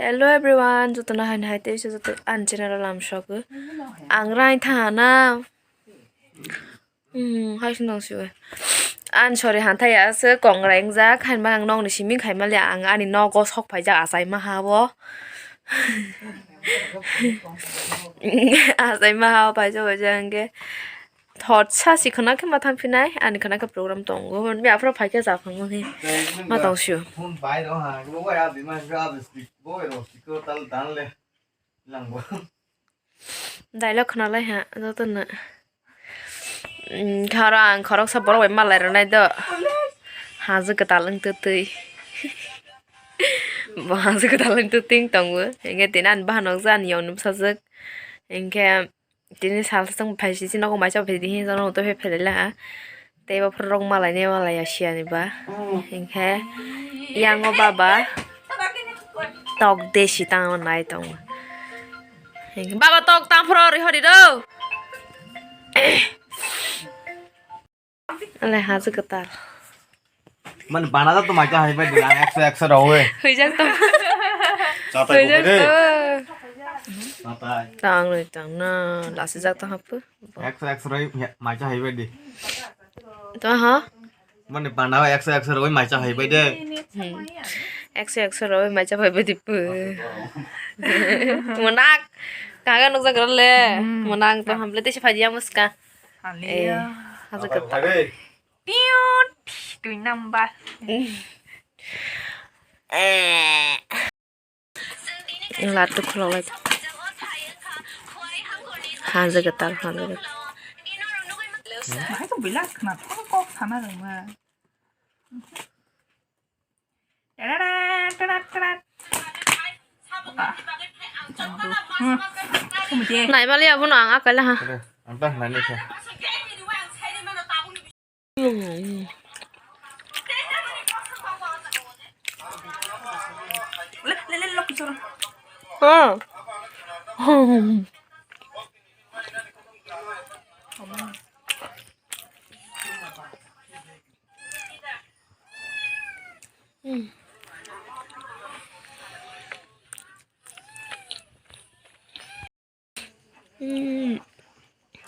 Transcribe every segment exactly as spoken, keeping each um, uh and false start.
Hello everyone, jotono hai hai tei joto ani channel o lam sogo. Ang rai tha na. Hmm, hai sung dong siwe. An sorry, hantai ya se kong reng jak, han ma ang nong ni siming khai ma le ang ani nogo sok phai jak achai ma ha bo. Achai ma ha bo phai jak phai jak hingke. Thot sa si khwna khe ma thang phinai, ani khwna khe program tongo. Hwn mi aphuru phai khe ja phang mani. Ma tong sio. Phone bai rw ha, bo bai abi ma, abi stick, bo bai rw stick ko tal dan le. Lang bo. Dialogue khwna lai ha, joto no. Mm, kharo ang khoroksa borok bai malai rwnai do. Hajwk kwtal wng twtwi. Bo hajwk kwtal wng twtwi wng tongo. Hinkhe tini ani bahanok je ani yong ni bwsajwk. Hinkhe tini sal sal phai sisi nogo maisa phai di hinwi jono to phai phai lai ha. Tei bo phuru rok malai ni malai ya siya ni ba. Hinkhe yango baba tok desi tang nai tongo. Hinkhe baba tok tang phuru ri hori do. Ale hajwk kwtal. Mani bana da to maika hai bai di, ang ekso, ekso rawe. Huijak to. Chatai bo huijak de. To. Chatai. Tang roi tang na, lasi jak to hapu. Ekso, ekso roi maika hai bai di. To ha? Mani bana ekso, ekso roi maika hai bai de. Hmm. Ekso, ekso roi maika hai bai di pu. Monak. Kaga nukjak le. Hmm. Monak to hamle te si phai dia muska. Haliya. Eh, hajwk kwtal. Piut, dui number. Eh. Laddu khulok lai. Hajwk kwtal, hajwk kwtal. Bahai to belak khna, kok sana rwma. Naimaliya bono ang akai laha. Ang ta nainai kha.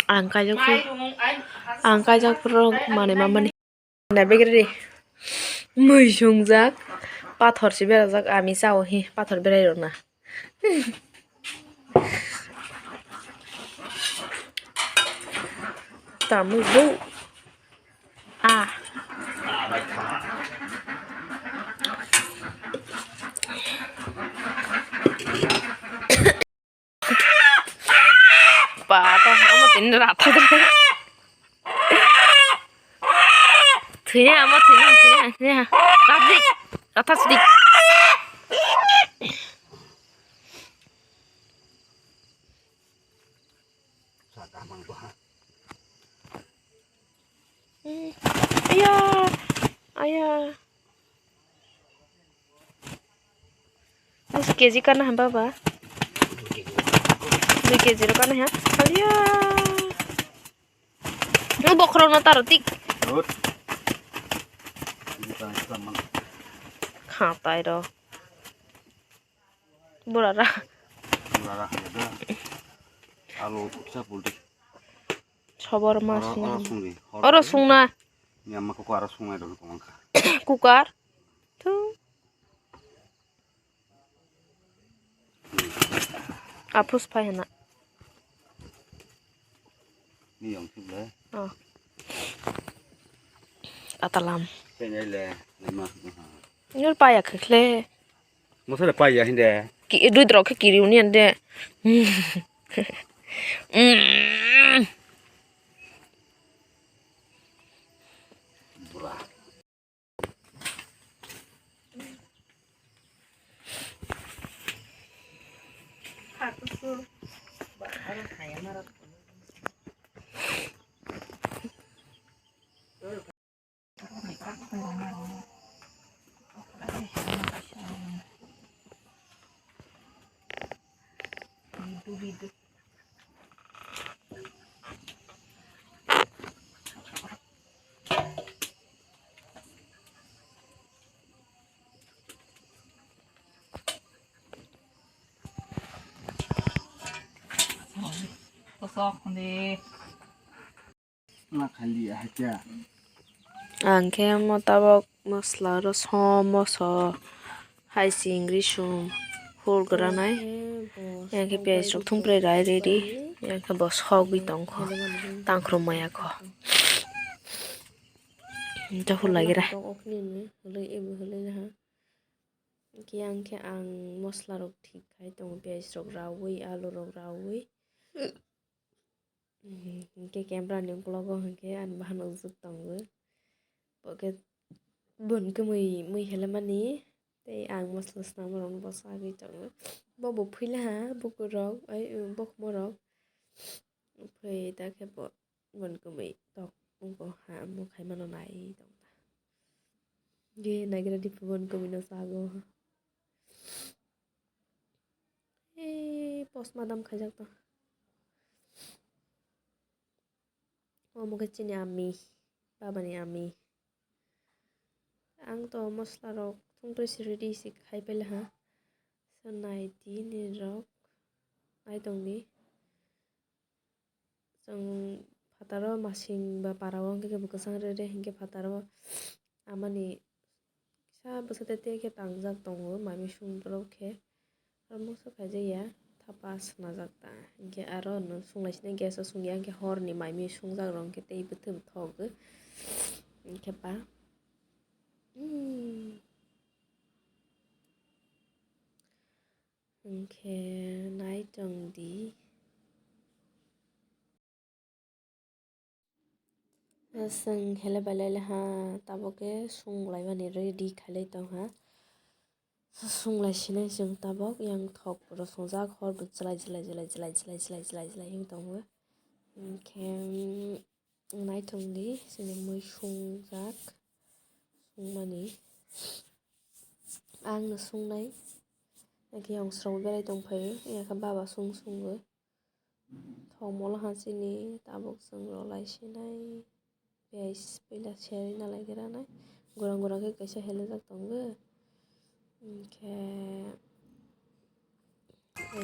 Ang kaijak phuru, ang kaijak phuru manwi mamani. Naibegre mui sungjak, pathor se berajak, ami chao hi pathor berai rwna. Tamwi bo. Ah. Ba, to amo tini ratha de. Thwini amo, thwini, thwini, thwini. Ratha dik, ratha dik. Aya, aya. Dui kg kana ha baba? Dui kg ro kana ha? Aya. Nung bokhorok no taro tik. Good. Khatai ro. Bora ra. Bora ra, ya da. Alo, kisa pulti. Sobor mas. Oro, oro sungdi. Oro sungna. Ni amma koko aro sungnai dong tongkha. Kukar. Thu. Aphus phai hana. Ni yong sip le. Oh. Atalam. Khe nai le, le ma. Nyor paya khekhle. Mosale paya hinde. Ki dui drok khe kiri uni ande. Bura. Tok de. Na khali hakya. Ang khe mo tabok masla rw som moso hai chingri sum hur granai. Yang khe piyaj rok thum pre rai ready. Yang khe bo sogwi tong kho. Tangkhro maya kho. Hwlai gira. Hwlai ebo hwlai naha. Hwnkhe ang khe ang masla rok thik khai tongo, piyaj rok raui, alu rok raui. Hwnkhe camera ni uklogo hwnkhe ani bahan ukjak tongo. Bo khe bun kwmwi mui helemani tei ang masla swnamrokno bo sagwi tongo. Bo bo phuilaha bukurok ai bokhomorok. Phai ta khe bo. Bun kwmwi tok wngkha, ha, omo khaimano nai tongkha. Ge nagira diphu bun kwmwino sago. Ee, post madam khaijak to. Omo khe chini ami, babani ami. Ang to masla rok thungtwi si ready si khai paila ha. So nai di nini rok, nai tong di. Chwng phataro masing ba para o hwnkhe bo kwchang re re hwnkhe phataro amani kisa bwsa tete khe tangjak tongo mai misung borok khe. Aro moksa khaijak ya thapa swnajak ta hwnkhe aro no sunglai sini gas o sungya hwnkhe horni mai misung jak rok hwnkhe tei bwthwng thok hwnkhe ba. Hwnkhe nai tong di. Chwng hele belai le ha tabuk khe sung laimani ready khailai tong ha. Sung lai sinai chwng tabuk yang thok rw swngjak hor bo chwlai chwlai wng tongo. Hwnkhe. Naithok di chini mui sungjak, sungmani. Ang no sungnai, hwnkhe yong srok berai tongphaio, yakhe baba sung sungo. Thok molo ha chini, tabuk chwng rwlai sinai, piyaj puila serwi nalai gra nai, gorang gorang khe kaisa helejak tongo, hwnkhe.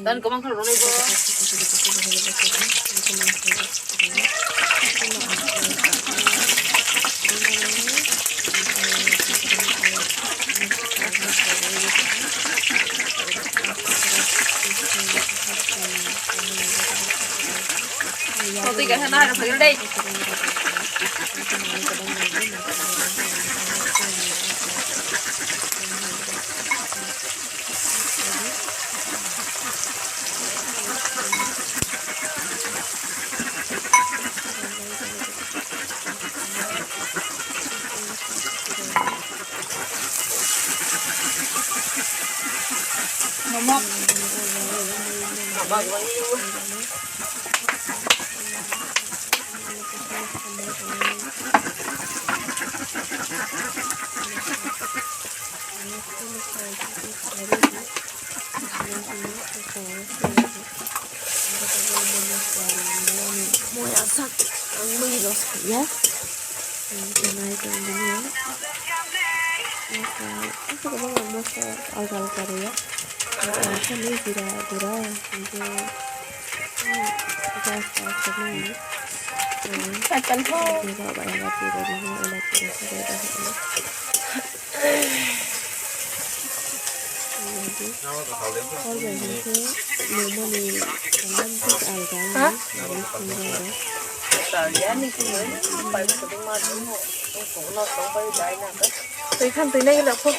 Dan kwbang khe rwnai bo. Twi kaham nahar phaikra dei. Mama. Mama. Moya sak ang mui rw saya. Ang kenai tong bini. Masa, masa kwbangma masa alga alga rwya. Masa ni jira jira, hingke, hmm, gas gas khe nang. Hmm. Katal ho. Jira ba elachi rwdi ho, elachi rwsa rwdi ho. Hor bai hingke nungmani kalam khe alga. Ha? Twi khan twi nai gila pho.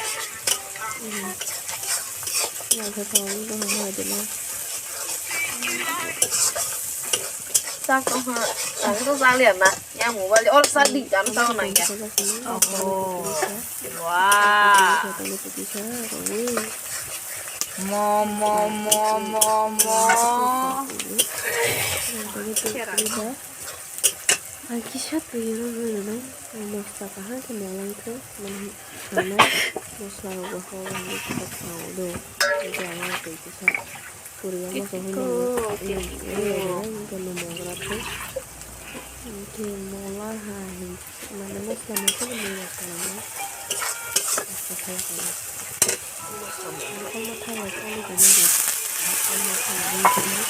Chak tong ha, ang to chak liya na. Yang mobile or sa di jam tong na ya. Oh. Wah. Mo, mo, mo, mo, mo. Ang kisa twi rw rw nai, mosla kaham khe molang khe, mane, mosla rok bo ho, hwnwi kisa thango do, hwnkhe ang twi kisa puriya mosla hwnwi, hwnwi rw nai, hwnkhe nwng mogra khe, hwnkhe mola hai, mane, mosla mosla khe nwng rw kha. Ang khe ma thang rok ani gana rok. Ang ma thang rok ani gana.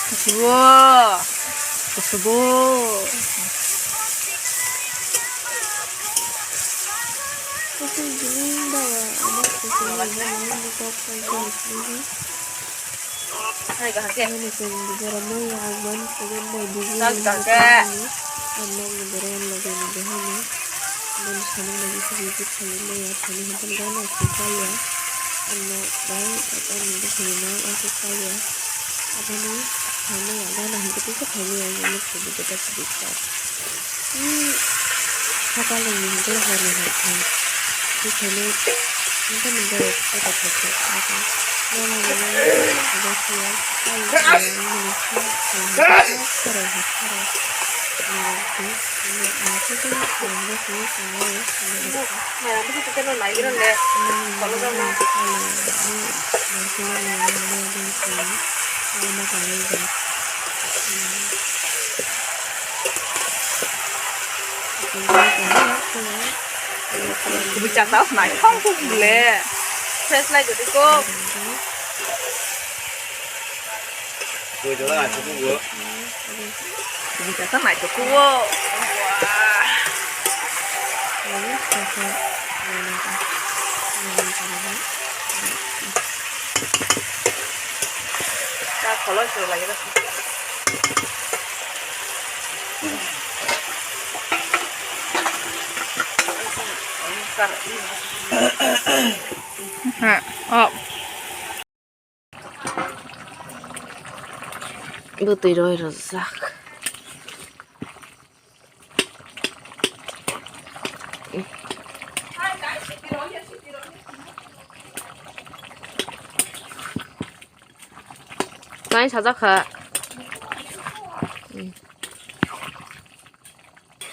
Kusugo. Kusugo. Kubui chaksa naithok kuk le. Fresh lai jodi kok. Kubui chaksa naithok kuk o. Wah. Ta kholo se lagi da. Ha, oh. Bwtwi roi rwjak. Nai sajak kha.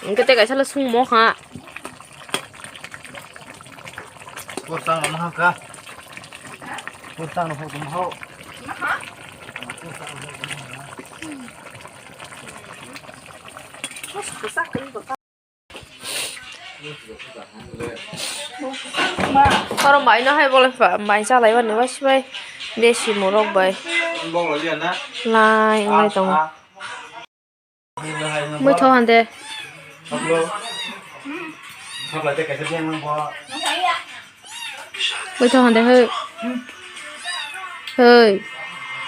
Hwnkhe tei kaisa le sungmo kha. Kurtang no mahang ka. Kurtang no hukun ho. Oro mai no hai bole mai chalai mani wasibai besi morok bai lai wngwi tongo. Muithok hande. Muithok hande hei. Hei.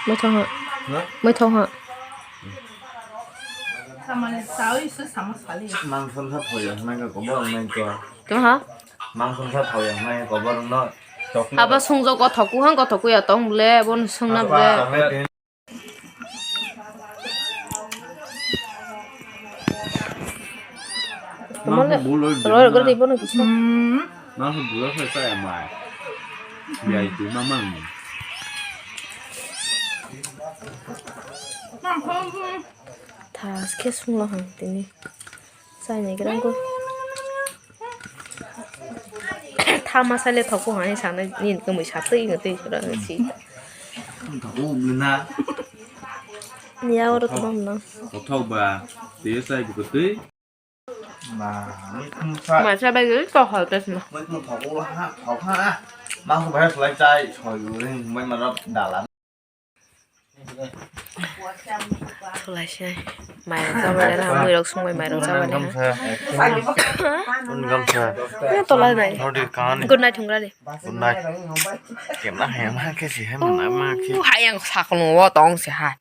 Muithok ha. Muithok ha. Mangson sa thoyang nai ko bor nai ko. Tong ha. Mangson sa thoyang nai ko bor no. Abo sungjo gothok kuhang gothok kuya tong bole bono sungna bole. Tongmole, roi gori bono kisa. Nang se bura se sa ya mai. Ya itu mamang. Thas khe sunglo hang tini. Chai nai gram ko. Tha masa le thok ko hani sanai ni kemui sa twi ngai twi sura ngai si. Thok ko muna. Ni ya oro to muna. Thok ba. Te sai bu ko twi. Mai sa bai gari to hal tes na. Mai mo thok ko ha, thok ha. Ma ko bai slai chai soi ring mai ma rap dalan. Thulaisai. Mairok chabai le na, muirok sungbai mairok chabai le na. Gamsa. Gamsa. Tola nai. Nodi kan. Good night thungra di. Good night. Kemna hai ma khe si hai ma na ma khe. Hai ang sakno wo tong se hai.